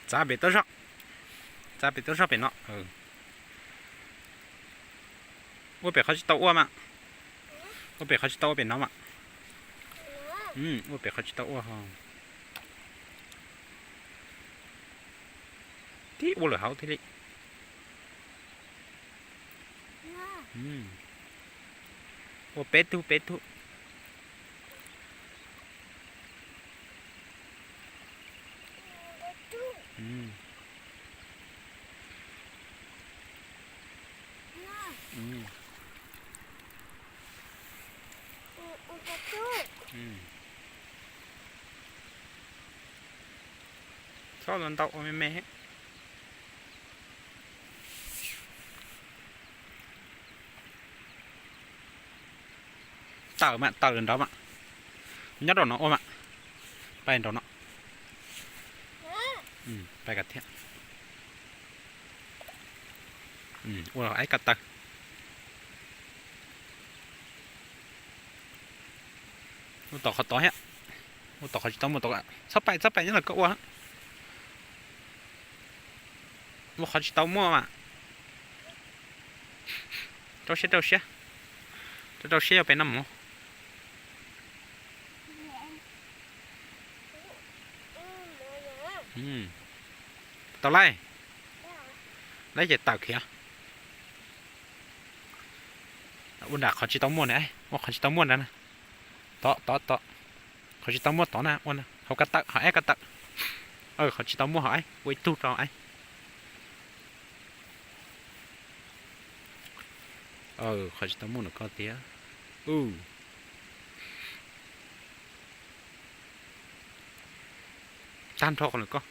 Txav pem toj zog, txav pem toj zog pem no. Ua pem qhov tsis tau ua mas, ua pem qhov tsis tau ua pem no mas. Ua pem qhov tsis tau ua ho. Tib ua lawm hauv thiaj li. Ua peb tug peb tug. Txhob ntau ua me me. Tawm mas, tawm nrov mas. Nyob rau no ua mas. Pais nrov no. Pais kom thiab. Ua aib ko taw. Ua tom qhov tod thiab. Ua tom qhov tsis tau muaj tod. Txhob pais, txhob pais nyob ntawm koj ua. Ua qhov tsis tau muaj mas. Rau siab, rau siab. Rau, rau siab yuav pem noj mov. Tau lawm. Lawm ces tawm khiav. Ua nram qhov tsis tau muaj na, ua qhov tsis tau muaj ntawd na. Tod, tod, tod. Qhov tsis tau muaj tod na, ua na, hauv ko taw, hauv aib ko taw. Qhov tsis tau muaj hauv aib, ua ib tug rau aib. Qhov tsis tau muaj ntawm koj tiag. Tag nrho qhov ntawm koj.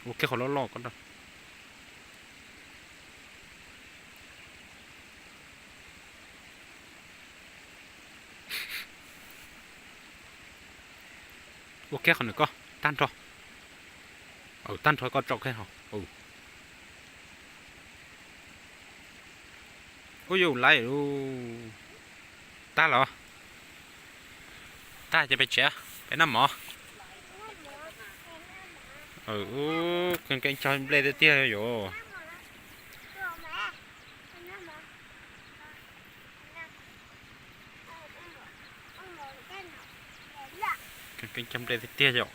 Ua kiag qhov loj loj koj rau. Ua kiag qhov ntawm koj tag nrho. Tag nrho koj tso kiag ho. Ub, yus laiv. Tag los? Tag ces peb tsev, peb noj mov. Ub, keeb keeb cog nplej tiag tiag yuav. Keeb keeb cog nplej tiag tiag yom.